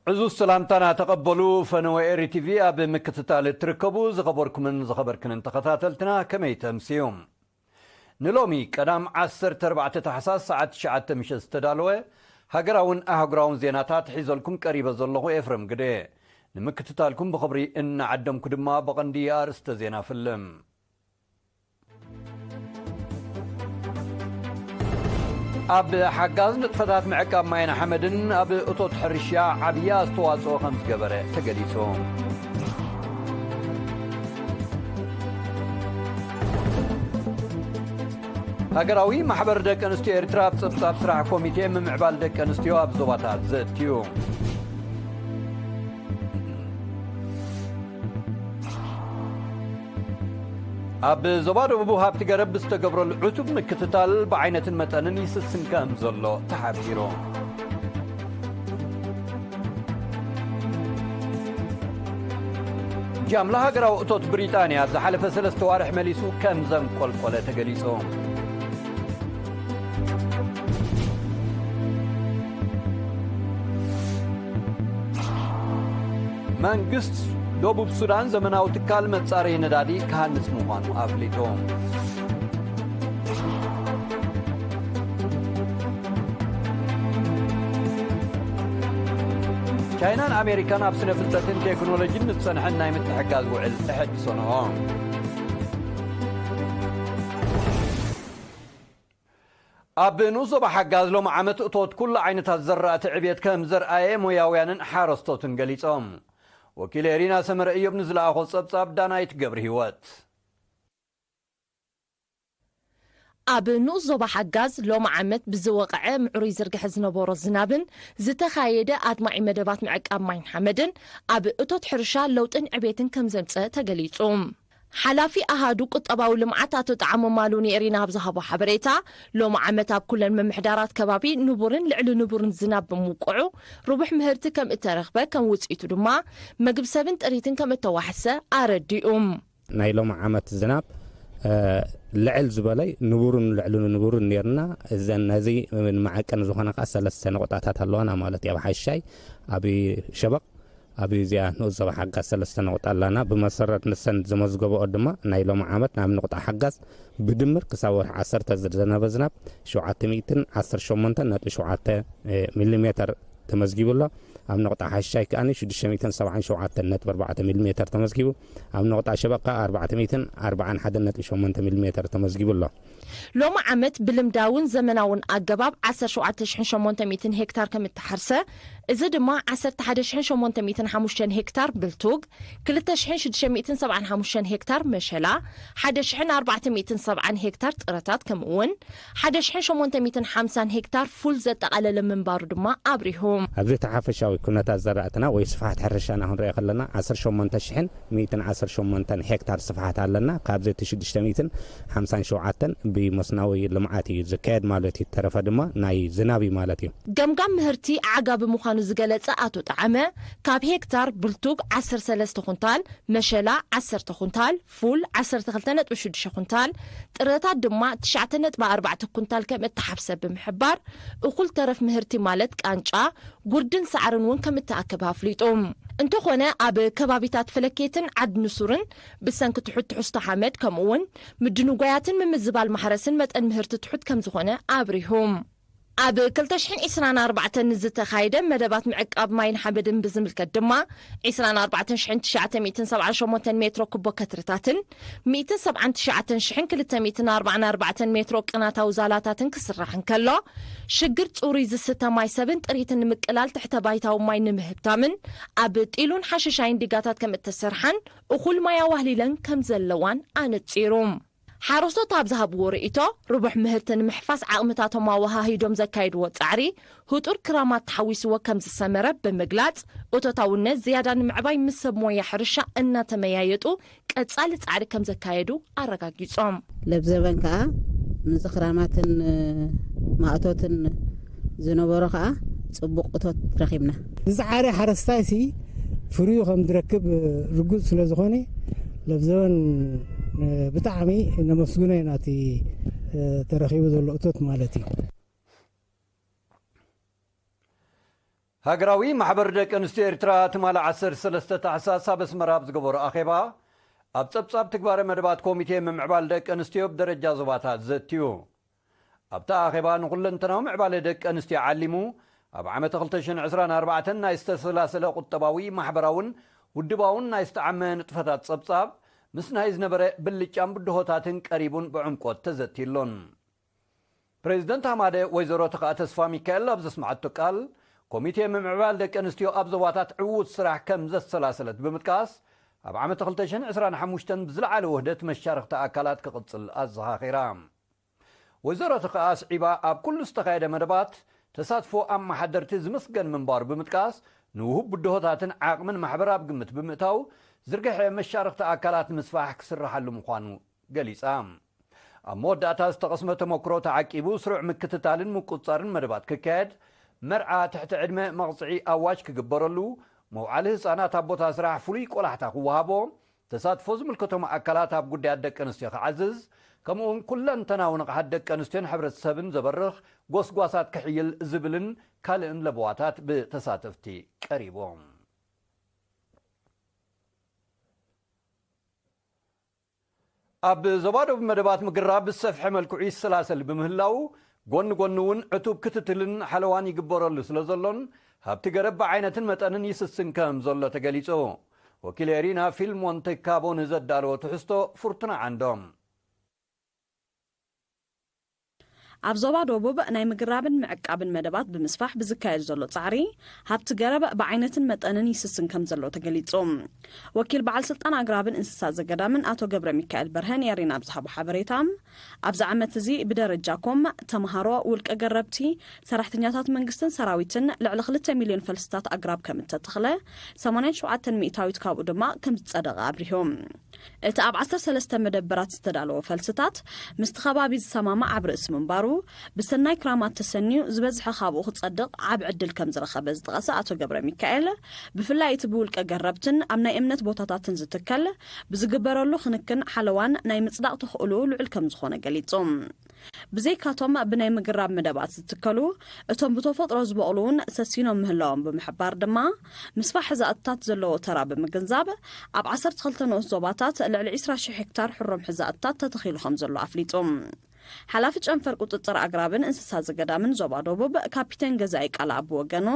ዕዙዝ ሰላምታና ተቐበሉ። ፈነወ ኤሪ ቲቪ ኣብ ምክትታል እትርከቡ ዝኸበርኩምን ዝኸበርክንን ተኸታተልትና፣ ከመይ ተምስዩ? ንሎሚ ቀዳም ዓሰርተ ኣርባዕተ ታሕሳስ ሰዓት ትሽዓተ ምሸት ዝተዳለወ ሃገራውን ኣህጉራውን ዜናታት ሒዘልኩም ቀሪበ ዘለኹ ኤፍረም ግደ። ንምክትታልኩም ብኽብሪ እናዓደምኩ ድማ ብቐንዲ ኣርእስተ ዜና ፍልም። ኣብ ሓጋዝ ንጥፈታት ምዕቃብ ማይን ሓመድን ኣብ እቶት ሕርሻ ዓብዪ ኣስተዋፅኦ ከም ዝገበረ ተገሊጹ። ሃገራዊ ማሕበር ደቂ ኣንስትዮ ኤርትራ ኣብ ጸብጻብ ስራሕ ኮሚቴ ምምዕባል ደቂ ኣንስትዮ ኣብ ዞባታት ዘእትዩ። ኣብ ዞባ ደቡብ ሃብቲ ገረብ ብዝተገብረሉ ዕቱብ ምክትታል ብዓይነትን መጠንን ይስስን ከም ዘሎ ተሓቢሩ። ጃምላ ሃገራዊ እቶት ብሪጣንያ ዝሓለፈ ሰለስተ ዋርሕ መሊሱ ከም ዘንቆልቆለ ተገሊጹ። መንግስት ደቡብ ሱዳን ዘመናዊ ትካል መጻረዪ ነዳዲ ክሃንጽ ምዃኑ ኣፍሊጡ። ቻይናን ኣሜሪካን ኣብ ስነ ፍልጠትን ቴክኖሎጂን ንዝጸንሐን ናይ ምትሕግጋዝ ውዕል ተሐድሶ ነኦ። ኣብ ንኡስ ዞባ ሓጋዝ ሎሚ ዓመት እቶት ኩሉ ዓይነታት ዘራእቲ ዕብየት ከም ዘርኣየ ሞያውያንን ሓረስቶትን ገሊጾም። ወኪል ኤሪና ሰመረ እዮብ ንዝለኣኾ ጸብጻብ ዳናይት ገብረ ህይወት። ኣብ ንኡስ ዞባ ሓጋዝ ሎሚ ዓመት ብዝወቕዐ ምዕሩይ ዝርግሐ ዝነበሮ ዝናብን ዝተኻየደ ኣድማዒ መደባት ምዕቃብ ማይን ሓመድን ኣብ እቶት ሕርሻ ለውጥን ዕቤትን ከም ዘምጸ ተገሊጹ። ሓላፊ ኣሃዱ ቁጠባዊ ልምዓት ኣቶ ጣዕሞ ማሉ ንኤሪና ኣብ ዝሃቦ ሓበሬታ፣ ሎሚ ዓመት ኣብ ኩለን ምምሕዳራት ከባቢ ንቡርን ልዕሊ ንቡርን ዝናብ ብምውቅዑ ርቡሕ ምህርቲ ከም እተረኽበ፣ ከም ውጽኢቱ ድማ መግቢ ሰብን ጥሪትን ከም እተዋሕሰ ኣረዲኡ። ናይ ሎሚ ዓመት ዝናብ፣ እ፣ ልዕል ዝበለ ንቡርን ልዕሊ ንቡርን ነይርና። እዘን ነዚ መዐቀኒ ዝኾነ ከኣ ሰለስተ ነቑጣታት ኣለዋና ማለት እዩ። ኣብ ሓሻይ፣ ኣብ ሸበቕ፣ ኣብ እዚኣ ንኡስ ዞባ ሓጋዝ ሰለስተ ነቑጣ ኣለና። ብመሰረት ንሰን ዝመዝገበኦ ድማ ናይ ሎሚ ዓመት ናብ ነቑጣ ሓጋዝ ብድምር ክሳብ ወርሒ ዓሰርተ ዝዘነበ ዝናብ ሸውዓተ ሚእትን ዓሰርተ ሸሞንተን ነጥቢ ሸውዓተ ሚሊሜተር ተመዝጊቡ ኣሎ። ኣብ ነቑጣ ሓሻይ ከኣ ሽዱሽተ ሚእትን ሰብዓን ሸውዓተን ነጥቢ ኣርባዕተ ሚሊሜተር ተመዝጊቡ፣ ኣብ ነቑጣ ሸበቕ ከኣ ኣርባዕተ ሚእትን ኣርባዓን ሓደን ነጥቢ ሸሞንተ ሚሊሜተር ተመዝጊቡ ኣሎ። ሎሚ ዓመት ብልምዳውን ዘመናውን ኣገባብ ዓሰርተ ሸውዓተ ሽሕን ሸሞንተ ሚእትን ሄክታር ከም እተሓርሰ፣ እዚ ድማ ዓሰርተ ሓደ ሽሕን ሸሞንተ ሚእትን ሓሙሽተን ሄክታር ብልቱግ፣ ክልተ ሽሕን ሽዱሽተ ሚእትን ሰብዓን ሓሙሽተን ሄክታር መሸላ፣ ሓደ ሽሕን ኣርባዕተ ሚእትን ሰብዓን ሄክታር ጥረታት፣ ከምኡውን ሓደ ሽሕን ሸሞንተ ሚእትን ሓምሳን ሄክታር ፉል ዘጠቓለለ ምንባሩ ድማ ኣብሪሁ። ኣብዚ እቲ ሓፈሻዊ ኩነታት ዘራእትና ወይ ስፍሓት ሕርሻና ክንሪኦ ከለና፣ ዓሰርተ ሸሞንተ ሽሕን ሚእትን ዓሰርተ ሸሞንተን ሄክታር ስፍሓት ኣለና። ካብዚ እቲ ሽዱሽተ ሚእትን ሓምሳን ሸውዓተን ብመስኖዊ ልምዓት እዩ ዝካየድ ማለት እዩ። ተረፈ ድማ ናይ ዝናብ እዩ ማለት እዩ። ገምጋም ምህርቲ ዓጋቢ ምዃኑ ዝገለጸ ኣቶ ጣዕመ፣ ካብ ሄክታር ብልቱግ ዓሰርተ ሰለስተ ኩንታል፣ መሸላ ዓሰርተ ኩንታል፣ ፉል ዓሰርተ ክልተ ነጥቢ ሽዱሽተ ኩንታል፣ ጥረታት ድማ ትሽዓተ ነጥቢ ኣርባዕተ ኩንታል ከም እተሓፍሰ ብምሕባር፣ እኹል ተረፍ ምህርቲ ማለት ቃንጫ፣ ጉርድን ሳዕርን እውን ከም እተኣከበ ኣፍሊጡ። እንተኾነ፣ ኣብ ከባቢታት ፈለኬትን ዓድ ንሱርን ብሰንኪ ትሑት ትሕዝቶ ሓመድ፣ ከምኡውን ምድንጓያትን ምምዝባል ማሕረስን መጠን ምህርቲ ትሑት ከም ዝኾነ ኣብሪሁ። ኣብ ክልተ ሽሕን ዕስራን ኣርባዕተን ንዝተኻየደ መደባት ምዕቃብ ማይን ሓመድን ብዝምልከት ድማ፣ ዕስራን ኣርባዕተን ሽሕን ትሽዓተ ሚእትን ሰብዓን ሸሞንተን ሜትሮ ኩቦ ከትርታትን ሚእትን ሰብዓን ትሽዓተን ሽሕን ክልተ ሚእትን ኣርባዓን ኣርባዕተን ሜትሮ ቅናታዊ ዛላታትን ክስራሕ እንከሎ፣ ሽግር ጽሩይ ዝስተ ማይ ሰብን ጥሪትን ንምቅላል ትሕተ ባይታዊ ማይ ንምህብታምን ኣብ ጢሉን ሓሸሻይን ዲጋታት ከም እተሰርሓን እኹል ማይ ኣዋህሊለን ከም ዘለዋን ኣነጺሩ። ሓረስቶት ኣብ ዝሃብዎ ርእይቶ፣ ርቡሕ ምህርቲ ንምሕፋስ ዓቕምታቶም ኣወሃሂዶም ዘካየድዎ ጻዕሪ፣ ህጡር ክራማት ተሓዊስዎ ከም ዝሰመረ ብምግላጽ፣ እቶታውነት ዝያዳ ንምዕባይ ምስ ሰብ ሞያ ሕርሻ እናተመያየጡ ቀጻሊ ጻዕሪ ከም ዘካየዱ ኣረጋጊጾም። ለብ ዘበን ከኣ፣ ምስዚ ክራማትን ማእቶትን ዝነበሮ ከኣ፣ ጽቡቕ እቶት ረኺብና። ዝጸዓረ ሓረስታይ ሲ ፍርዩ ከም ዝረክብ ርጉጽ ስለ ዝኾነ፣ ለብ ዘበን ብጣዕሚ ነመስግኖ ኢና፣ እቲ ተረኺቡ ዘሎ እቶት ማለት እዩ። ሃገራዊ ማሕበር ደቂ ኣንስትዮ ኤርትራ ትማሊ ዓሰርተ ሰለስተ ታሕሳስ ኣብ ኣስመራ ኣብ ዝገበሮ ኣኼባ፣ ኣብ ጸብጻብ ትግባረ መደባት ኮሚቴ ምምዕባል ደቂ ኣንስትዮ ብደረጃ ዞባታት ዘትዩ። ኣብቲ ኣኼባ ንኹለንተናዊ ምዕባለ ደቂ ኣንስትዮ ዓሊሙ፣ ኣብ ዓመተ ክልተ ሽሕን ዕስራን ኣርባዕተን ናይ ዝተሰላሰለ ቁጠባዊ፣ ማሕበራውን ውድባውን ናይ ዝተዓመ ንጥፈታት ጸብጻብ፣ ምስ ናይ ዝነበረ ብልጫን ብድሆታትን ቀሪቡን ብዕምቆት ተዘትዩሎን። ፕሬዚደንት ሃማደ ወይዘሮ ተኽኣ ተስፋ ሚካኤል ኣብ ዘስምዓቶ ቃል፣ ኮሚቴ ምምዕባል ደቂ ኣንስትዮ ኣብ ዞባታት ዕዉት ስራሕ ከም ዘሰላሰለት ብምጥቃስ፣ ኣብ ዓመት ክልተ ሽሕን ዕስራን ሓሙሽተን ብዝለዓለ ውህደት መሻርኽቲ ኣካላት ክቕጽል ኣዘኻኺራ። ወይዘሮ ተኽኣ ኣስዒባ፣ ኣብ ኩሉ ዝተኻየደ መደባት ተሳትፎ ኣመሓደርቲ ዝምስገን ምንባሩ ብምጥቃስ፣ ንውሁብ ብድሆታትን ዓቕምን ማሕበር ኣብ ግምት ብምእታው፣ ዝርግሐ መሻርኽቲ ኣካላት ንምስፋሕ ክስርሓሉ ምዃኑ ገሊጻ። ኣብ መወዳእታ ዝተቐስመ ተመክሮ ተዓቂቡ ስሩዕ ምክትታልን ምቁጽጻርን መደባት ክካየድ፣ መርዓ ትሕቲ ዕድመ መቕጽዒ ኣዋጅ ክግበረሉ፣ መውዓሊ ህጻናት ኣብ ቦታ ስራሕ ፍሉይ ቆላሕታ ክወሃቦ፣ ተሳትፎ ዝምልከቶም ኣካላት ኣብ ጉዳያት ደቂ ኣንስትዮ ክዓዝዝ፣ ከምኡውን ኩለንተናዊ ንቕሓት ደቂ ኣንስትዮን ሕብረተሰብን ዘበርኽ ጎስጓሳት ክሕይል ዝብልን ካልእን ለበዋታት ብተሳተፍቲ ቀሪቦም። ኣብ ዞባ ደቡብ መደባት ምግራብ ብዝሰፍሐ መልክዑ ይሰላሰል ብምህላው፣ ጎኒ ጎኒ እውን ዕቱብ ክትትልን ሓለዋን ይግበረሉ ስለ ዘሎን፣ ሃብቲ ገረብ ብዓይነትን መጠንን ይስስን ከም ዘሎ ተገሊጹ። ወኪል ኤሪና ፊልሞን ተካቦ ንዘዳለዎ ትሕዝቶ ፍርቱና ዓንዶም። ኣብ ዞባ ደቡብ ናይ ምግራብን ምዕቃብን መደባት ብምስፋሕ ብዝካየድ ዘሎ ጻዕሪ፣ ሃብቲ ገረብ ብዓይነትን መጠንን ይስስን ከም ዘሎ ተገሊጹ። ወኪል በዓል ስልጣን ኣግራብን እንስሳ ዘገዳምን ኣቶ ገብረ ሚካኤል በርሀ ንኤሪና ኣብ ዝሃቦ ሓበሬታ፣ ኣብዚ ዓመት እዚ ብደረጃ ኮም፣ ተምሃሮ፣ ውልቀ ገረብቲ፣ ሰራሕተኛታት መንግስትን ሰራዊትን ልዕሊ ክልተ ሚልዮን ፈልስታት ኣግራብ ከም እተተኽለ፣ ሰማንያን ሸውዓተን ሚእታዊት ካብኡ ድማ ከም ዝጸደቐ ኣብሪሁ። እቲ ኣብ ዓሰርተ ሰለስተ መደበራት ዝተዳለወ ፈልስታት፣ ምስቲ ከባቢ ዝሰማማዕ ኣብ ርእሲ ምንባሩ፣ ብሰናይ ክራማት ተሰንዩ፣ ዝበዝሐ ካብኡ ክጸድቕ ዓቢ ዕድል ከም ዝረኸበ ዝጠቐሰ ኣቶ ገብረ ሚካኤል፣ ብፍላይ እቲ ብውልቀ ገረብትን ኣብ ናይ እምነት ቦታታትን ዝትከል፣ ብዝግበረሉ ክንክን ሓለዋን ናይ ምጽዳቕ ተኽእልኡ ልዑል ከም ዝኾነ ገሊጹ። ብዘይካቶም ብናይ ምግራብ መደባት ዝትከሉ፣ እቶም ብተፈጥሮ ዝበቑሉ እውን ሰሲኖም ምህላዎም ብምሕባር ድማ፣ ምስፋሕ ሕዛእትታት ዘለዎ ተራ ብምግንዛብ፣ ኣብ ዓሰርተ ክልተ ንኡስ ዞባታት ልዕሊ ዕስራ ሽሕ ሄክታር ሕሩም ሕዛእትታት ተተኺሉ ከም ዘሎ ኣፍሊጡ። ሓላፊ ጨንፈር ቁጽጽር ኣግራብን እንስሳ ዘገዳምን ዞባ ደቡብ ካፒቴን ገዛኢ ቃልኣብ ብወገኑ፣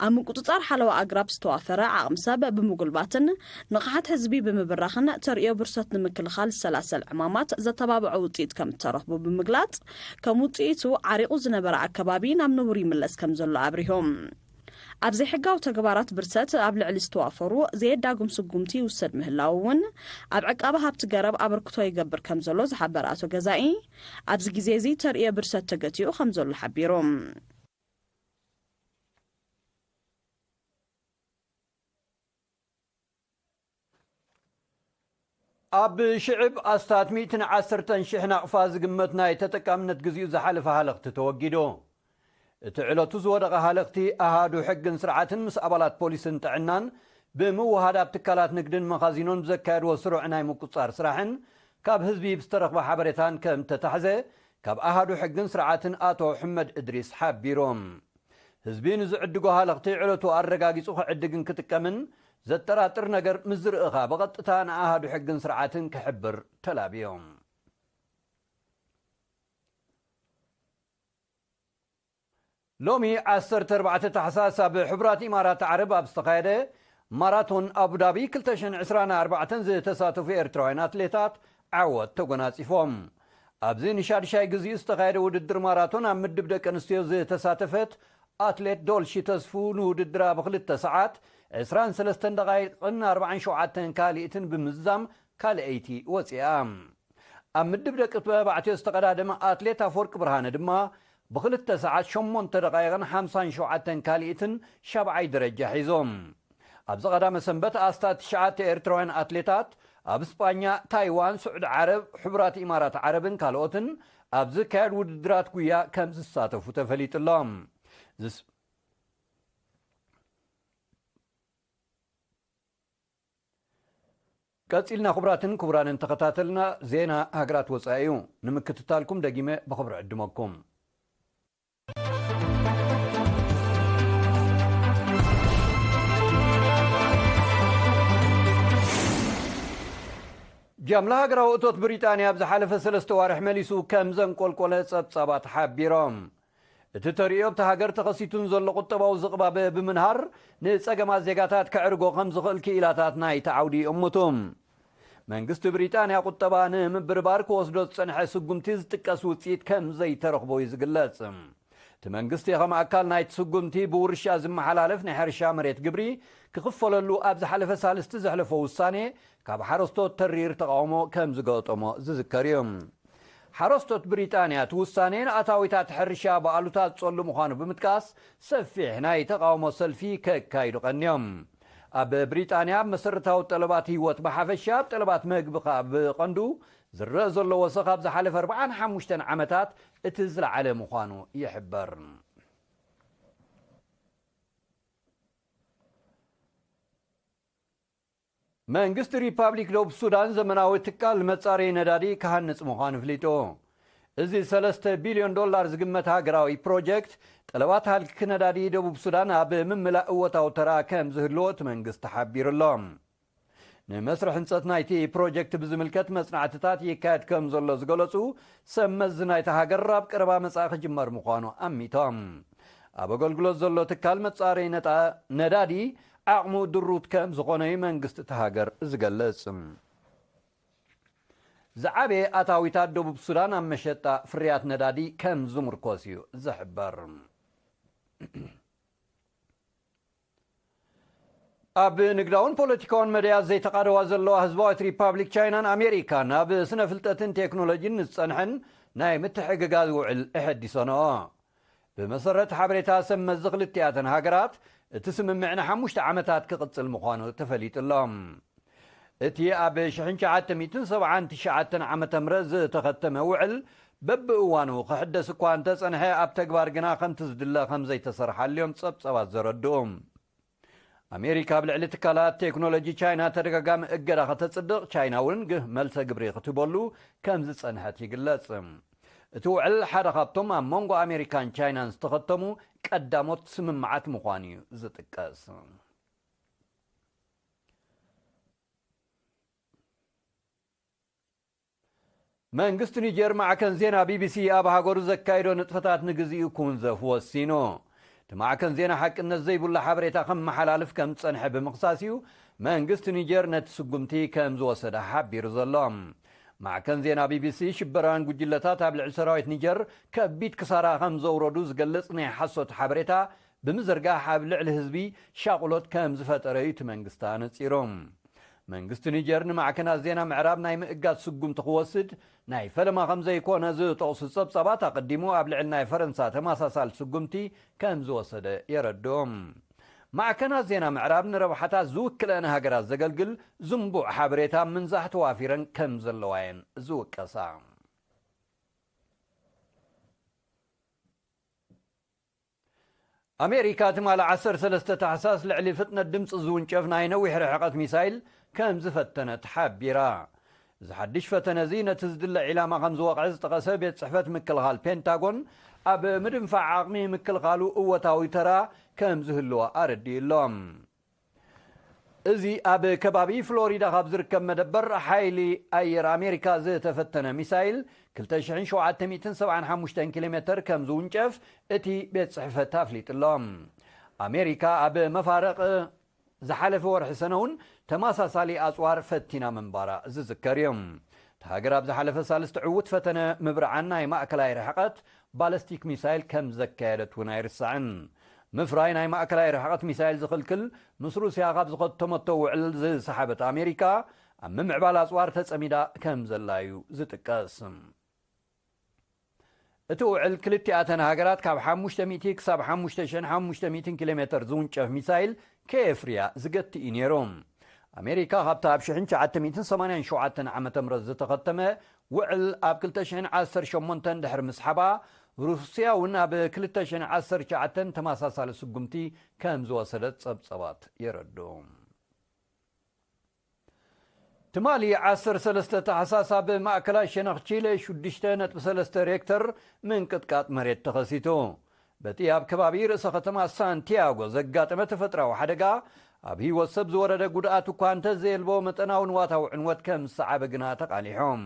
ኣብ ምቁጽጻር ሓለዋ ኣግራብ ዝተዋፈረ ዓቕሚ ሰብ ብምጉልባትን ንቕሓት ህዝቢ ብምብራኽን ተርእዮ ብርሰት ንምክልኻል ዝሰላሰል ዕማማት ዘተባብዖ ውጽኢት ከም እተረኽቡ ብምግላጽ፣ ከም ውጽኢቱ ዓሪቑ ዝነበረ ኣከባቢ ናብ ንቡር ይምለስ ከም ዘሎ ኣብሪሆም። ኣብ ዘይሕጋዊ ተግባራት ብርሰት ኣብ ልዕሊ ዝተዋፈሩ ዘየዳጉም ስጉምቲ ይውሰድ ምህላው እውን ኣብ ዕቃበ ሃብቲ ገረብ ኣበርክቶ ይገብር ከም ዘሎ ዝሓበረ ኣቶ ገዛኢ፣ ኣብዚ ግዜ እዚ ተርእዮ ብርሰት ተገቲኡ ከም ዘሎ ሓቢሩ። ኣብ ሽዕብ ኣስታት ሚእትን ዓሰርተን ሽሕ ናቕፋ ዝግመት ናይ ተጠቃምነት ግዜኡ ዝሓለፈ ሃለኽቲ ተወጊዱ። እቲ ዕለቱ ዝወደቐ ሃለኽቲ ኣሃዱ ሕግን ስርዓትን ምስ ኣባላት ፖሊስን ጥዕናን ብምውሃድ ኣብ ትካላት ንግድን መኻዚኖን ብዘካየድዎ ስሩዕ ናይ ምቁጽጻር ስራሕን ካብ ህዝቢ ብዝተረኽበ ሓበሬታን ከም ተታሕዘ ካብ ኣሃዱ ሕግን ስርዓትን ኣቶ ሕመድ እድሪስ ሓቢሮም። ህዝቢ ንዝዕድጎ ሃለኽቲ ዕለቱ ኣረጋጊጹ ክዕድግን ክጥቀምን ዘጠራጥር ነገር ምስ ዝርእኻ ብቐጥታ ንኣሃዱ ሕግን ስርዓትን ክሕብር ተላብዮም። ሎሚ ዓሰርተ ኣርባዕተ ታሕሳስ ኣብ ሕቡራት ኢማራት ዓረብ ኣብ ዝተኻየደ ማራቶን ኣቡዳቢ ክልተ ሽሕን ዕስራን ኣርባዕተን ዝተሳተፉ ኤርትራውያን ኣትሌታት ዓወት ተጎናጺፎም። ኣብዚ ንሻድሻይ ግዜኡ ዝተኻየደ ውድድር ማራቶን ኣብ ምድብ ደቂ ኣንስትዮ ዝተሳተፈት ኣትሌት ዶልሺ ተስፉ ንውድድራ ብክልተ ሰዓት ዕስራን ሰለስተን ደቓይቕን ኣርባዓን ሸውዓተን ካልኢትን ብምዝዛም ካልኣይቲ ወፂኣ። ኣብ ምድብ ደቂ ተባዕትዮ ዝተቐዳደመ ኣትሌት ኣፈወርቂ ብርሃነ ድማ ብክልተ ሰዓት ሸሞንተ ደቓይቕን ሓምሳን ሸውዓተን ካልኢትን ሻብዓይ ደረጃ ሒዞም። ኣብዚ ቀዳመ ሰንበት ኣስታት ትሽዓተ ኤርትራውያን ኣትሌታት ኣብ ስጳኛ፣ ታይዋን፣ ስዑዲ ዓረብ፣ ሕቡራት ኢማራት ዓረብን ካልኦትን ኣብ ዝካየድ ውድድራት ጉያ ከም ዝሳተፉ ተፈሊጡ ኣሎ። ዝስ- ቀጺልና ክቡራትን ክቡራንን ተኸታተልና ዜና ሃገራት ወጻኢ እዩ። ንምክትታልኩም ደጊመ ብኽብሪ ዕድመኩም። ጃምላ ሃገራዊ እቶት ብሪጣንያ ኣብ ዝሓለፈ ሰለስተ ዋርሕ መሊሱ ከም ዘንቆልቆለ ጸብጻባት ሓቢሮም። እቲ ተርእዮ ኣብቲ ሃገር ተኸሲቱ ንዘሎ ቁጠባዊ ዝቕባበ ብምንሃር ንጸገማት ዜጋታት ከዕርጎ ከም ዝኽእል ክኢላታት ናይቲ ዓውዲ ይእምቱ። መንግስቲ ብሪጣንያ ቁጠባ ንምብርባር ክወስዶ ዝጸንሐ ስጉምቲ ዝጥቀስ ውጽኢት ከም ዘይተረኽቦ እዩ ዝግለጽ። እቲ መንግስቲ ከም ኣካል ናይቲ ስጉምቲ ብውርሻ ዝመሓላለፍ ናይ ሕርሻ መሬት ግብሪ ክኽፈለሉ ኣብ ዝሓለፈ ሳልስቲ ዘሕለፎ ውሳኔ ካብ ሓረስቶት ተሪር ተቓውሞ ከም ዝገጠሞ ዝዝከር እዩ። ሓረስቶት ብሪጣንያ እቲ ውሳኔ ንኣታዊታት ሕርሻ ብኣሉታ ዝጸሉ ምዃኑ ብምጥቃስ ሰፊሕ ናይ ተቓውሞ ሰልፊ ከካይዱ ቀንዮም። ኣብ ብሪጣንያ ኣብ መሰረታዊ ጠለባት ህይወት ብሓፈሻ ኣብ ጠለባት መግቢ ከኣ ብቐንዱ ዝረአ ዘሎ ወሰኽ ኣብ ዝሓለፈ ኣርባዓን ሓሙሽተን ዓመታት እቲ ዝለዓለ ምዃኑ ይሕበር። መንግስቲ ሪፓብሊክ ደቡብ ሱዳን ዘመናዊ ትካል መጻረዪ ነዳዲ ክሃንጽ ምዃኑ ኣፍሊጡ። እዚ ሰለስተ ቢልዮን ዶላር ዝግመት ሃገራዊ ፕሮጀክት ጠለባት ሃልኪ ነዳዲ ደቡብ ሱዳን ኣብ ምምላእ እወታዊ ተራ ከም ዝህልዎ እቲ መንግስቲ ሓቢሩ ኣሎ። ንመስርሕ ህንጸት ናይቲ ፕሮጀክት ብዝምልከት መጽናዕትታት ይካየድ ከም ዘሎ ዝገለጹ ሰብ መዚ ናይታ ሃገር ኣብ ቀረባ መጻኢ ክጅመር ምዃኑ ኣሚቶም። ኣብ ኣገልግሎት ዘሎ ትካል መጻረዪ ነጣ-፣ ነዳዲ ዓቕሙ ድሩት ከም ዝኾነ እዩ መንግስቲ እታ ሃገር ዝገልጽ። ዝዓበየ ኣታዊታት ደቡብ ሱዳን ኣብ መሸጣ ፍርያት ነዳዲ ከም ዝምርኮስ እዩ ዝሕበር። ኣብ ንግዳውን ፖለቲካውን መዳያት ዘይተቓደዋ ዘለዋ ህዝባዊት ሪፓብሊክ ቻይናን ኣሜሪካን ኣብ ስነ ፍልጠትን ቴክኖሎጂን ዝጸንሐን ናይ ምትሕግጋዝ ውዕል እሐዲሰንኦ። ብመሰረት ሓበሬታ ሰብ መዚ ክልቲኣተን ሃገራት፣ እቲ ስምምዕ ንሓሙሽተ ዓመታት ክቕጽል ምዃኑ ተፈሊጡ ኣሎ። እቲ ኣብ ሽሕን ትሽዓተ ሚእትን ሰብዓን ትሽዓተን ዓመተ ምህረት ዝተኸተመ ውዕል በብእዋኑ ክሕደስ እኳ እንተጸንሐ፣ ኣብ ተግባር ግና ከምቲ ዝድለ ከም ዘይተሰርሓሉ እዮም ጸብጸባት ዘረድኡ። ኣሜሪካ ኣብ ልዕሊ ትካላት ቴክኖሎጂ ቻይና ተደጋጋሚ እገዳ ከተጽድቕ፣ ቻይና እውን ግህ መልሰ ግብሪ ክትህበሉ ከም ዝጸንሐት ይግለጽ። እቲ ውዕል ሓደ ካብቶም ኣብ መንጎ ኣሜሪካን ቻይናን ዝተኸተሙ ቀዳሞት ስምምዓት ምዃኑ እዩ ዝጥቀስ። መንግስቲ ኒጀር ማዕከን ዜና ቢቢሲ ኣብ ሃገሩ ዘካይዶ ንጥፈታት ንግዚኡ ክውንዘፍ ወሲኑ። እቲ ማዕከን ዜና ሓቅነት ዘይብሉ ሓበሬታ ከመሓላልፍ ከም ዝጸንሐ ብምኽሳስ እዩ መንግስቲ ኒጀር ነቲ ስጉምቲ ከም ዝወሰደ ሓቢሩ ዘሎ። ማዕከን ዜና ቢቢሲ ሽበራውያን ጉጅለታት ኣብ ልዕሊ ሰራዊት ኒጀር ከቢድ ክሳራ ከም ዘውረዱ ዝገልጽ ናይ ሓሶት ሓበሬታ ብምዝርጋሕ ኣብ ልዕሊ ህዝቢ ሻቕሎት ከም ዝፈጠረ እዩ እቲ መንግስቲ ኣነጺሩ። መንግስቲ ኒጀር ንማዕከናት ዜና ምዕራብ ናይ ምእጋድ ስጉምቲ ክወስድ ናይ ፈለማ ከም ዘይኮነ ዝጠቕሱ ጸብጻባት፣ ኣቐዲሙ ኣብ ልዕሊ ናይ ፈረንሳ ተመሳሳሊ ስጉምቲ ከም ዝወሰደ የረድኡ። ማዕከናት ዜና ምዕራብ ንረብሓታት ዝውክለአን ሃገራት ዘገልግል ዝንቡዕ ሓበሬታ ምንዛሕ ተዋፊረን ከም ዘለዋ እየን ዝውቀሳ። ኣሜሪካ ትማሊ ዓሰርተ ሰለስተ ታሕሳስ ልዕሊ ፍጥነት ድምፂ ዝውንጨፍ ናይ ነዊሕ ርሕቐት ሚሳይል ከም ዝፈተነት ሓቢራ። እዚ ሓድሽ ፈተነ እዚ ነቲ ዝድለ ዒላማ ከም ዝወቕዐ ዝጠቐሰ ቤት ጽሕፈት ምክልኻል ፔንታጎን፣ ኣብ ምድንፋዕ ዓቕሚ ምክልኻሉ እወታዊ ተራ ከም ዝህልዎ ኣረዲኡ ኣሎ። እዚ ኣብ ከባቢ ፍሎሪዳ ካብ ዝርከብ መደበር ሓይሊ ኣየር ኣሜሪካ ዝተፈተነ ሚሳይል ክልተ ሽሕን ሸውዓተ ሚእትን ሰብዓን ሓሙሽተን ኪሎ ሜተር ከም ዝውንጨፍ እቲ ቤት ጽሕፈት ኣፍሊጡ ኣሎ። ኣሜሪካ ኣብ መፋርቕ ዝሓለፈ ወርሒ ሰነ እውን ተመሳሳሊ ኣጽዋር ፈቲና ምንባራ ዝዝከር እዩ። እታ ሃገር ኣብ ዝሓለፈ ሳልስቲ ዕዉት ፈተነ ምብርዓን ናይ ማእከላይ ርሕቐት ባለስቲክ ሚሳይል ከም ዘካየደት እውን ኣይርሳዕን። ምፍራይ ናይ ማእከላይ ርሕቐት ሚሳይል ዝኽልክል ምስ ሩስያ ካብ ዝኸተመቶ ውዕል ዝሰሓበት ኣሜሪካ፣ ኣብ ምምዕባል ኣጽዋር ተጸሚዳ ከም ዘላ እዩ ዝጥቀስ። እቲ ውዕል ክልቲኣተን ሃገራት ካብ ሓሙሽተ ሚእቲ ክሳብ ሓሙሽተ ሽሕን ሓሙሽተ ሚእትን ኪሎ ሜተር ዝውንጨፍ ሚሳይል ከየፍርያ ዝገቲ እዩ ነይሩ። ኣሜሪካ ካብታ ኣብ ሽሕን ትሽዓተ ሚእትን ሰማንያን ሸውዓተን ዓመተ ምህረት ዝተኸተመ ውዕል ኣብ ክልተ ሽሕን ዓሰርተ ሸሞንተን ድሕሪ ምስሓባ፣ ሩስያ እውን ኣብ ክልተ ሽሕን ዓሰርተ ትሽዓተን ተመሳሳሊ ስጉምቲ ከም ዝወሰደት ጸብጸባት የረድኡ። ትማሊ ዓሰርተ ሰለስተ ታሕሳስ ኣብ ማእከላይ ሸነኽ ቺለ ሽዱሽተ ነጥቢ ሰለስተ ሬክተር ምንቅጥቃጥ መሬት ተኸሲቱ። በቲ ኣብ ከባቢ ርእሰ ከተማ ሳንቲያጎ ዘጋጠመ ተፈጥራዊ ሓደጋ ኣብ ህይወት ሰብ ዝወረደ ጉድኣት እኳ እንተዘየልቦ፣ መጠናዊ ንዋታዊ ዕንወት ከም ዝሰዓበ ግና ተቓሊሖም።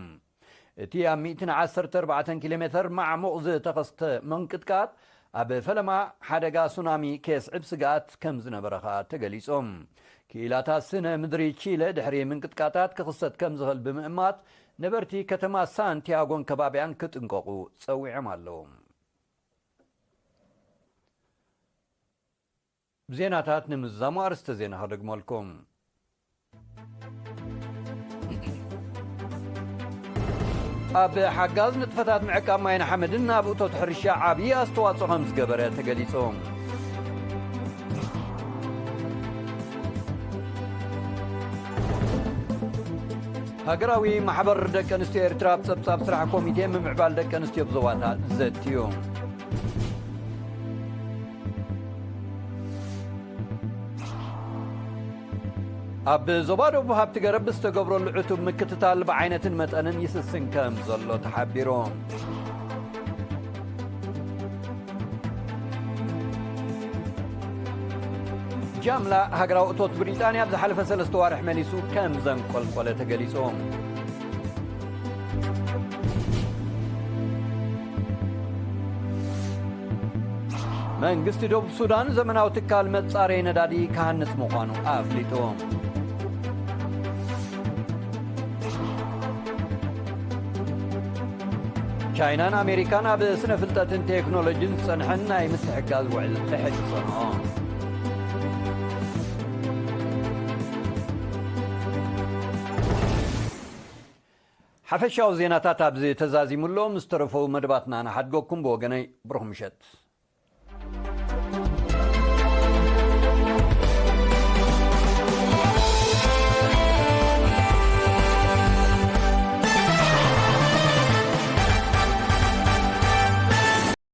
እቲ ኣብ ሚእትን ዓሰርተ ኣርባዕተን ኪሎ ሜተር ማዕሙቕ ዝተኸስተ ምንቅጥቃጥ፣ ኣብ ፈለማ ሓደጋ ሱናሚ ከየስዕብ ስግኣት ከም ዝነበረ ኸኣ ተገሊጾም። ክኢላታት ስነ ምድሪ ቺለ ድሕሪ ምንቅጥቃጣት ክኽሰት ከም ዝኽእል ብምእማት፣ ነበርቲ ከተማ ሳንቲያጎን ከባቢያን ክጥንቀቑ ጸዊዖም ኣለዉ። ዜናታት ንምዝዛሙ ኣርእስተ ዜና ከደግመልኩም። ኣብ ሓጋዝ ንጥፈታት ምዕቃብ ማይን ሓመድን ናብ እቶት ሕርሻ ዓብዪ ኣስተዋጽኦ ከም ዝገበረ ተገሊጹ። ሃገራዊ ማሕበር ደቂ ኣንስትዮ ኤርትራ ኣብ ጸብጻብ ስራሕ ኮሚቴ ምምዕባል ደቂ ኣንስትዮ ብዞባታት ዘትዩ። ኣብ ዞባ ደቡብ ሃብቲ ገረብ ዝተገብረሉ ዕቱብ ምክትታል ብዓይነትን መጠንን ይስስን ከም ዘሎ ተሓቢሩ። ጃምላ ሃገራዊ እቶት ብሪጣንያ ኣብ ዝሓለፈ ሰለስተ ዋርሕ መሊሱ ከም ዘንቆልቆለ ተገሊጹ። መንግስቲ ደቡብ ሱዳን ዘመናዊ ትካል መጻረዪ ነዳዲ ክሃንጽ ምዃኑ ኣፍሊጡ። ቻይናን ኣሜሪካን ኣብ ስነ ፍልጠትን ቴክኖሎጂን ዝጸንሐን ናይ ምትሕግጋዝ ውዕል ተሐድሶ። ሓፈሻዊ ዜናታት ኣብዚ ተዛዚሙ ኣሎ። ምስ ተረፈው መደባትና ንሓድገኩም። ብወገነይ ብሩኽ ምሸት።